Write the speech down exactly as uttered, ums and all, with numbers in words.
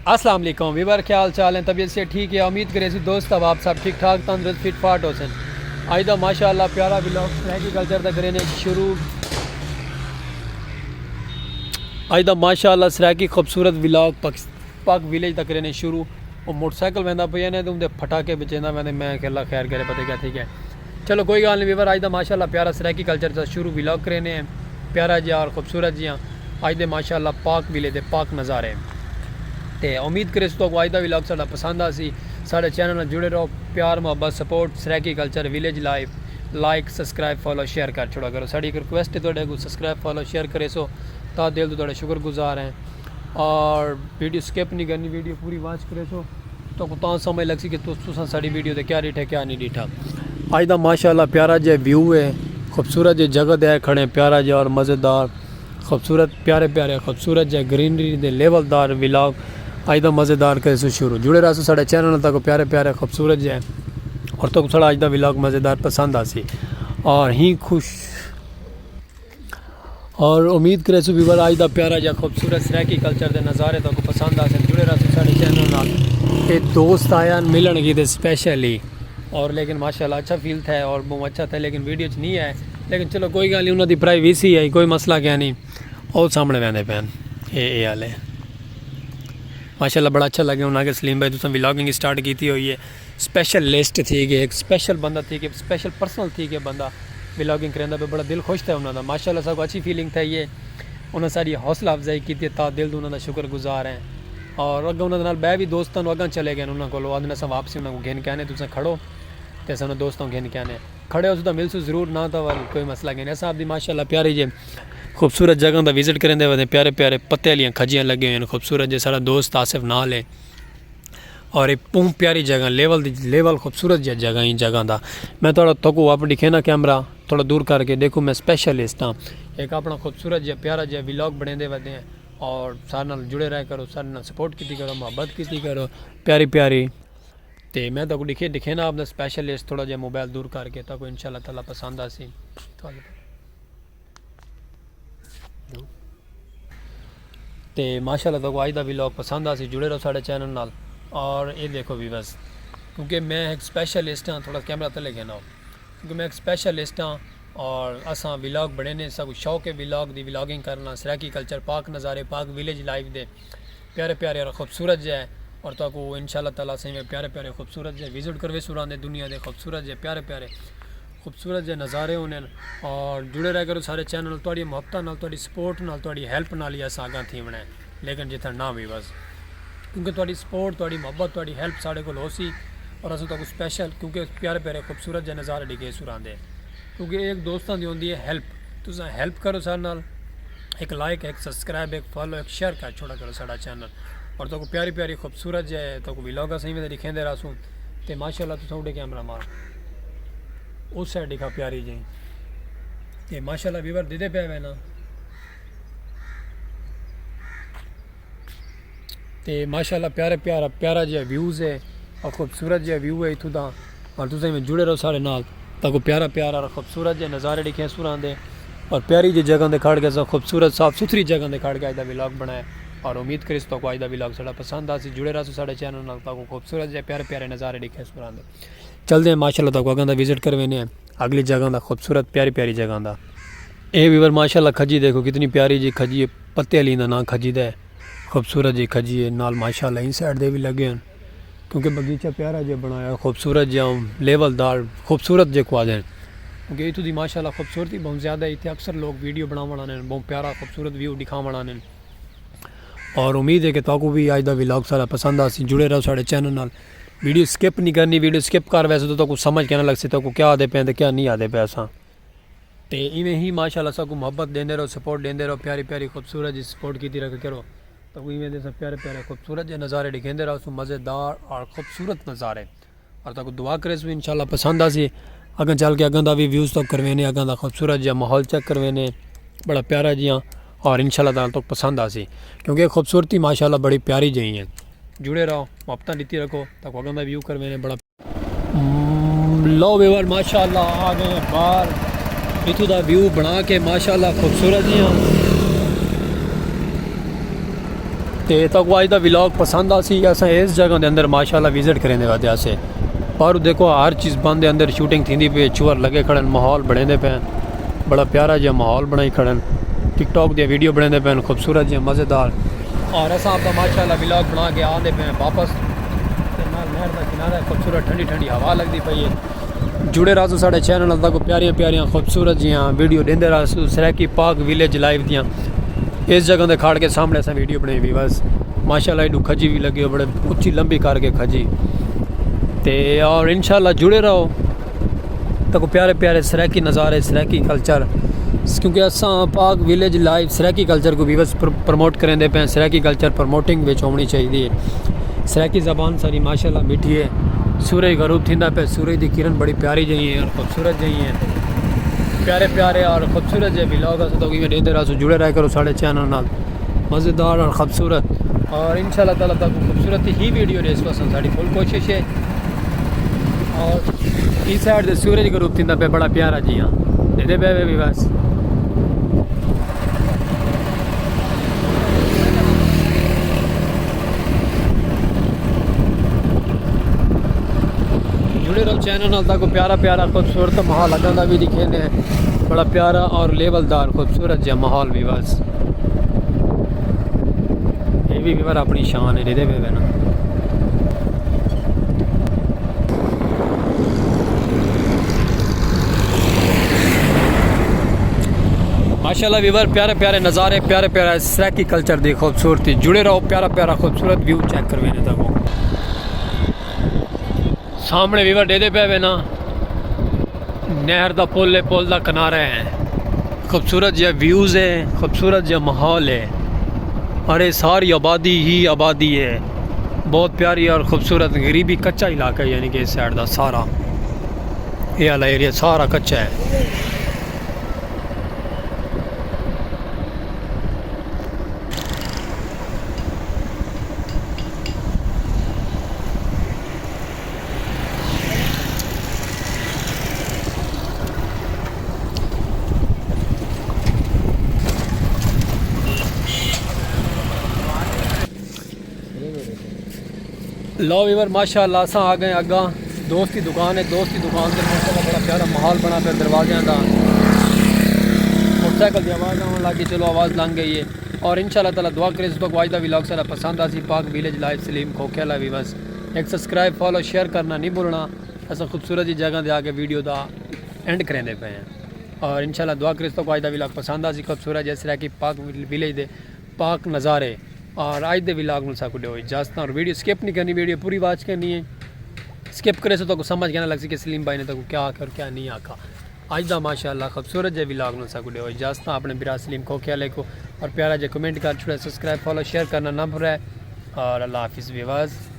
السلام علیکم ویور، کیا حال چال ہیں؟ طبیعت سے ٹھیک ہے؟ امید کرے سی دوست احباب سب ٹھیک ٹھاک، تندرست، فٹ فاٹ ہو سن۔ آج دا ماشاء اللہ پیارا ولاگ سرائیکی کلچر دا کرے نے شروع۔ آج دا ماشاء اللہ سرائیکی خوبصورت ولاگ پاک، پاک ویلیج دا کرے نے شروع۔ وہ موٹر سائیکل ویندا پیا نے تے اوندے پھٹاکے بچیندا ویندے، میں کہ اللہ خیر کرے، پتہ کیا تھی گیا۔ چلو کوئی گال نہیں ویور، آج دا ماشاء اللہ پیارا سرائیکی کلچر دا شروع ولاگ کرے نے۔ پیارا جہا اور خوبصورت جہاں آج دے ماشاء اللہ پاک ویلے دے پاک نظارے۔ تے امید کرے سو تہاکوں آج دا ولاگ ساڈا پسند آسی۔ ساڈے چینل نال جڑے رہو، پیار، محبت، سپورٹ، سرائیکی کلچر، ویلیج لائف، لائک، سبسکرائب، فالو، شیئر کر چھوڑا کرو۔ ساڈی ایک ریکویسٹ ہے تہاڈے کوں، سبسکرائب، فالو، شیئر کرے سو، تہہ دل توں تہاڈے شکر گزار ہیں۔ اور ویڈیو سکپ نہیں کرنی، ویڈیو پوری واچ کرے سو، تہاکوں تاں سمجھ لگ سی کہ تس-، تساں ساڈی ویڈیو تے کیا ڈیٹھا، کیا نہیں ڈیٹھا۔ آج دا ماشاء اللہ پیارا جہا ویو ہے، خوبصورت جہی جگہ تے آئے کھڑے ہیں، پیارا جہا اور مزیدار، خوبصورت، پیارے پیارے، خوبصورت جہے گرینری دے لیول دار ولاگ آج دا مزیدار کرے سو شروع۔ جڑے رہسو ساڈے چینل نال، تہاکوں پیارے پیارے، خوبصورت جہے، اور تہاکوں ساڈا آج دا ولاگ مزیدار پسند آسی۔ اور ہی خوش اور امید کرے سو ویور آج دا پیارا جہا خوبصورت سرائیکی کلچر دے نظارے تہاکوں پسند آسن۔ جڑے رہسو ساڈے چینل نال۔ تے دوست آیا ملن کیتے اسپیشلی، اور لیکن ماشاءاللہ اچھا فیل تھیا اور بہوں اچھا تھیا، لیکن ویڈیو چ نہیں آئے۔ لیکن چلو کوئی گال نہیں، انہاں دی پرائیویسی ہے، کوئی مسئلہ کیا نہیں۔ او سامنے ویندے پین، اے اے والے۔ ماشاءاللہ بڑا اچھا لگے انہاں کے سلیم بھائی، تساں ولاگنگ سٹارٹ کیتی ہوئی ہے۔ اسپیشل لسٹ تھی گئے، ایک اسپیشل بندہ تھی گئے، اسپیشل پرسنل تھی گئے بندہ ولاگنگ کریندا پیا، بڑا دل خوش تھیا انہاں دا۔ ماشاءاللہ ساکوں اچھی فیلنگ تھئی ہے، انہاں ساڈی حوصلہ افزائی کیتی ہے، تہہ دل توں انہاں دا شکر گزار ہیں۔ اور اگاں انہاں دے نال ٻئے وی دوست ہن، اگاں چلے گئے ہن، انہاں کولوں آہدن اساں واپسی انہاں کوں گھن کے آنے، تساں کھڑو تے اساں انہاں دوستاں کوں گھن کے آنے۔ کھڑے ہوسو تاں ملسو ضرور، نہ تاں ول کوئی مسئلہ کائنی۔ اساں آپدی ماشاءاللہ پیاری جے خوبصورت جگہ دا وزٹ کریندے ودے، پیارے پیارے پتے آلیاں کھجیاں لگیاں ہوئیاں ہن، خوبصورت جے۔ ساڈا دوست آصف نال ہے۔ اور اے بہوں پیاری جگہ، لیول دی لیول خوبصورت جہی جگہ ایں جگہ دا۔ میں تہاڈا، تہاکوں آپ ڈکھینا کیمرہ تھوڑا دور کر کے، ڈیکھو میں اسپیشلسٹ ہاں۔ ایک اپنا خوبصورت جہا پیارا جہا ولاگ بنیندے ودے ہیں، اور ساڈے نال جڑے رہیا کرو، ساڈے نال سپورٹ کیتی کرو، محبت کیتی کرو، پیاری پیاری۔ تے میں تہاکوں ڈکھے، ڈکھینا آپدا اسپیشلسٹ تھوڑا جہا موبائل دور کر کے، تہاکوں انشاءاللہ تعالیٰ پسند آسی۔ تے ماشاءاللہ تہاکوں آج دا ولاگ پسند آسی، جڑے رہو ساڈے چینل نال۔ اور اے ڈیکھو ویورز، کیونکہ میں ایک اسپیشلسٹ ہاں، تھوڑا کیمرہ تلے گھناؤ، کیونکہ میں ایک اسپیشلسٹ ہاں اور اساں ولاگ بنینے، ساکوں شوق ہے ولاگ دی، ولاگنگ کرنا، سرائیکی کلچر، پاک نظارے، پاک ویلیج لائف دے پیارے پیارے اور خوبصورت جے، اور تہاکوں انشاءاللہ تعالیٰ سائیں میں پیارے پیارے خوبصورت جے وزٹ کرویسوں راندے، دنیا دے خوبصورت جے پیارے پیارے خوبصورت جے نظارے ہوندن۔ اور جڑے رہیا کرو ساڈے چینل نال، تہاڈی محبتاں نال، تہاڈی سپورٹ نال، تہاڈی ہیلپ نال ہی اساں اگاں تھیوݨا ہے، لیکن جتھاں نہ ویورز، کیونکہ تہاڈی سپورٹ، تہاڈی محبت، تہاڈی ہیلپ ساڈے کول ہوسی اور اساں تہاکوں اسپیشل، کیونکہ پیارے پیارے خوبصورت جے نظارے ڈکھیسوں راندے، کیونکہ ایک دوستاں دی ہوندی ہے ہیلپ۔ تساں ہیلپ کرو ساڈے نال، ایک لائک، ایک سبسکرائب، ایک فالو، ایک شیئر کر چھوڑا کرو ساڈا چینل۔ اور تہاکوں پیاری پیاری خوبصورت جے تہاکوں ولاگ اساں ایویں دے ڈکھیندے رہسوں۔ تے ماشاءاللہ تساں اڈے کیمرہ مارو، اس سائیڈ ڈکھا پیاری جے۔ تے ماشاءاللہ ویور دیدے پئے وے نا۔ تے ماشاءاللہ پیارے پیارا، پیارا جہا ویوز ہے اور خوبصورت جہا ویو ہے اتھوں دا۔ اور تساں ایویں جڑے رہو ساڈے نال، تہاکوں پیارا پیارا اور خوبصورت جہے نظارے ڈکھیسوں راندے۔ اور پیاری جہی جگہ تے کھڑ کے اساں، خوبصورت صاف ستھری جگہ تے کھڑ کے اج دا ولاگ بنایا۔ اور امید کریسوں تہاکوں اج دا ولاگ ساڈا پسند آسی۔ جڑے رہسو ساڈے چینل نال، تہاکوں خوبصورت جہے پیارے پیارے نظارے ڈکھیسوں راندے۔ چلدے ہیں ماشاءاللہ تہاکوں اگاں دا وزٹ کروینے ہیں اگلی جگہ دا، خوبصورت پیاری پیاری جگہ دا۔ اے ویور ماشاءاللہ کھجی ڈیکھو کتنی پیاری جی کھجی ہے، پتے آلی دا ناں کھجی دا ہے، خوبصورت جی کھجی ہے، نال ماشاءاللہ ایں سائیڈ دے وی لگے ہن، کیونکہ باغیچہ پیارا جے بنایا، خوبصورت جے، لیول دار، خوبصورت جے کوں آہدن۔ کیونکہ اتھوں دی ماشاءاللہ خوبصورتی بہوں زیادہ ہے، اتھے اکثر لوگ ویڈیو بناون آندن، بہوں پیارا خوبصورت ویو ڈکھاون آندن۔ اور امید ہے کہ تہاکوں وی اج دا ولاگ ساڈا پسند آسی، جڑے رہو ساڈے چینل نال۔ ویڈیو سکپ نہیں کرنی، ویڈیو سکپ کر ویسو تاں تہاکوں سمجھ کائنی لگسی تہاکوں کیا آہدے پئے تے کیا نہیں آہدے پئے اساں۔ تے ایویں ہی ماشاءاللہ ساکوں محبت ڈیندے رہو، سپورٹ ڈیندے رہو، پیاری پیاری خوبصورت جی سپورٹ کیتی رکھیا کرو۔ تہاکوں ایویں دے اساں پیارے پیارے خوبصورت جے نظارے ڈکھیندے رہسوں، مزیدار اور خوبصورت نظارے۔ اور تہاکوں دعا کریسوں انشاءاللہ پسند آسی۔ اگاں چل کے اگاں دا وی ویوز تہاکوں کروینے، اگاں دا خوبصورت جہا ماحول چیک کروینے، بڑا پیارا جیاں، اور انشاءاللہ تعالیٰ تہاکوں پسند آسی، کیونکہ خوبصورتی ماشاءاللہ بڑی پیاری جئی ہے۔ جڑے رہو، محبتاں ڈتی رکھو، تہاکوں اگاں دا ویو کروینے بڑا۔ لو ویور ماشاءاللہ آ گئے ہیں باہر، اتھوں دا ویو بنا کے ماشاءاللہ خوبصورت جیاں۔ تے تہاکوں اڄ دا ولاگ پسند آسی۔ اساں اس جگہ دے اندر ماشاءاللہ وزٹ کریندے ودے آسے۔ پر دیکھو ہر چیز بند ہے، اندر شوٹنگ تھیندی پئی ہے، چور لگے کھڑن، ماحول بݨیندے پئن، بڑا پیارا جیہا ماحول بݨائی کھڑن، ٹک ٹاک دیاں ویڈیو بݨیندے پئن، خوبصورت جیہاں مزیدار۔ اور اساں آپ دا ماشاءاللہ ولاگ بݨا کے آندے پئے ہیں واپس۔ تے نال نہر دا کنارہ ہے، خوبصورت ٹھنڈی ٹھنڈی ہوا لگدی پئی ہے۔ جڑے رہسو ساڈے چینل نال، تہاکوں پیاریاں پیاریاں خوبصورت جیاں ویڈیو ݙیندے رہسو سرائیکی پاک ولیج لائیو دیاں۔ اس جگہ دے کھڑ کے سامنے اساں ویڈیو بݨائی ویورز۔ ماشاءاللہ ایݙو کھجی وی لڳے ہو، بڑے اچی لمبی کر کے کھجی۔ تے اور انشاءاللہ جڑے رہو، تہاکوں پیارے پیارے سرائیکی نظارے، سرائیکی کلچر، کیونکہ اساں پاک ولیج لائیو سرائیکی کلچر کوں ویورز پر-، پروموٹ کریندے پئے ہیں۔ سرائیکی کلچر پروموٹنگ وچ ہووݨی چاہیدی ہے۔ سرائیکی زبان ساری ماشاءاللہ میٹھی ہے۔ سورج غروب تھیندا پئے، سورج دی کرن بڑی پیاری جئی ہے اور خوبصورت جئی ہے۔ پیارے پیارے اور خوبصورت جے ولاگ اساں تہاکوں ایویں ݙیندے رہسوں، جڑے رہیا کرو ساڈے چینل نال۔ مزیدار اور خوبصورت، اور انشاءاللہ تعالیٰ تہاکوں خوبصورت ہی ویڈیو ݙیسوں اساں، ساڈی فل کوشش ہے۔ اور اس سائیڈ تے سورج غروب تھیندا پئے، بڑا پیارا جیہاں ݙیہدے پئے وے ویورز۔ جڑے رہو چینل نال، تہاکوں پیارا پیارا خوبصورت ماحول اڳاں دا وی ݙکھیندے ہیں۔ بڑا پیارا اور لیول دار خوبصورت جیہاں ماحول ویورز۔ اے وی ویور اپݨی شان ہے، ݙیہدے پئے وے نا۔ ماشاءاللہ ویور، پیارے پیارے نظارے، پیارے پیارے سرائیکی کلچر دی خوبصورتی۔ جڑے رہو، پیارا پیارا خوبصورت ویو چیک کرویندے تہاکوں۔ سامنے ویور ݙیہدے پئے وے نا، نہر دا پل ہے، پل دا کنارہ ہے، خوبصورت جیہا ویوز ہے، خوبصورت جیہا ماحول ہے۔ اور اے ساری آبادی ہی آبادی ہے، بہت پیاری اور خوبصورت۔ غریبی کچا علاقہ ہے، یعنی کہ اس سائیڈ دا سارا، اے والا ایریا سارا کچا ہے۔ لو ویور، ماشاءاللہ اساں آ ڳئے اڳاں۔ دوست دی دکان ہے، دوست دی دکان تے ماشاءاللہ بڑا پیارا ماحول بݨا پئے دروازیاں دا۔ موٹر سائیکل دی آواز آوݨ لڳ ڳئی، چلو آواز لنگھ ڳئی ہے۔ اور انشاءاللہ تعالیٰ دعا کریسوں تہاکوں اڄ دا ولاگ ساݙا پسند آسی۔ پاک ولیج لائیو سلیم کھوکھے والا ویورز، ایک سبسکرائب، فالو، شیئر کرنا نہیں بھولنا۔ اساں خوبصورت جی جگہ دے آ کے ویڈیو دا اینڈ کریندے پئے ہیں۔ اور انشاءاللہ دعا کریسوں تہاکوں اڄ دا ولاگ پسند آسی۔ خوبصورت جیہے سرائیکی پاک ولیج دے پاک نظارے۔ اور اڄ دے ولاگ نال ساکوں ݙیو اجازتاں، اور ویڈیو سکپ نہیں کرنی، ویڈیو پوری واچ کرنی ہے۔ سکپ کریسو تہاکوں سمجھ کیاں نہ لڳسی کہ سلیم بھائی نے تہاکوں کیا آکھیا اور کیا نہیں آکھیا۔ اڄ دا ماشاءاللہ خوبصورت جے ولاگ نال ساکوں ݙیو اجازتاں، اپݨے بھرا سلیم کھوکھے والے کوں، اور پیارا جے کمنٹ کر چھوڑے، سبسکرائب، فالو، شیئر کرنا نہ بھلے۔ اور اللہ حافظ ویورز۔